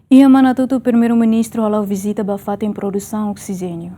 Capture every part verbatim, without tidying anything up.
Iha Manatutu, Primeiru-Ministru hala'o vizita ba fatin produsaun oksijéniu.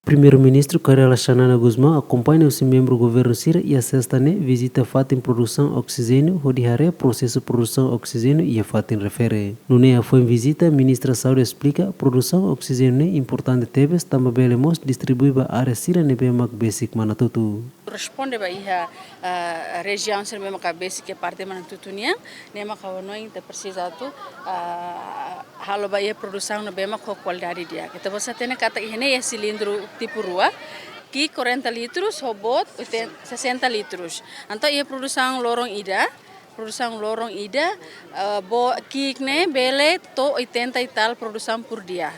Primeiru-Ministru Kay Rala Xanana Gusmão akompaña husi membru governu sira iha sesta ne'e vizita fatin produsaun oksijéniu hodi haree prosesu produsaun oksijéniu iha fatin refere. Nune'e hafoin vizita, Ministra Saúde esplika produsaun oksijéniu ne'e importante tebes tanba bele mós distribui ba área sira ne'ebé mak besik Manatutu. Responde ba iha, ah, rejiaun sira ne'ebé maka besik iha parte Manatutu nian, ne'e maka ha'u hanoin ita presiza atu, ah, halo ba iha produsaun ne'ebé mak ho kualidade di'ak. Ita bele hatene katak iha ne'e iha silindru tipu rua, ki'ik quarenta litros, ho boot oitenta, sessenta litros. Entaun iha produsaun loron ida, produsaun loron ida, eh, boot ki'ik ne'e bele to'o oitenta e tal produsaun por dia.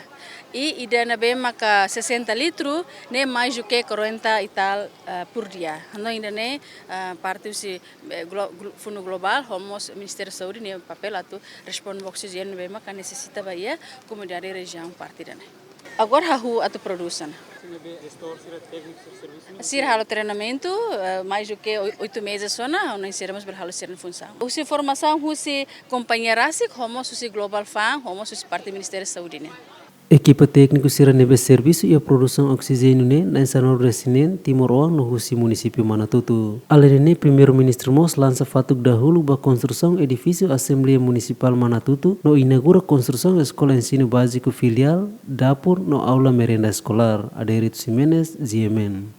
I ida ne'ebé maka sessenta litro, ne'e mais do que quarenta e tal, eh, por dia. Entaun ida-ne'e, eh, parte husi, eh, glo-, glo-, Fundu Globál, ho mós Ministériu Saúde nia papél atu responde ba oksijéniu ne'ebé maka nesesita ba iha komunidade rejiaun parte ida-ne'e. Agora hahú atu produsaun. Sira halo treinamentu, eh, mais do que oi-, oito meses ona, ha'u hanoin sira mós bele halo sira-nia funsaun. Husi formasaun husi kompañia rasik, ho mós husi Global Fund, ho mós husi parte Ministériu Saúde nian. Ekipa tékniku sira ne'ebé servisu iha produsaun oksijéniu ne'e na'in sanulu-resin-neen timoroan no husi munisípiu Manatutu. Aleinde ne'e, Primeiru-Ministru mós lansa fatuk dahuluk ba konstrusaun edifísiu Asembleia Munisipál Manatutu no inaugura konstrusaun Eskola Ensinu Báziku Filiál, dapur no aula merenda eskolár. Adérito Ximenes, G M N.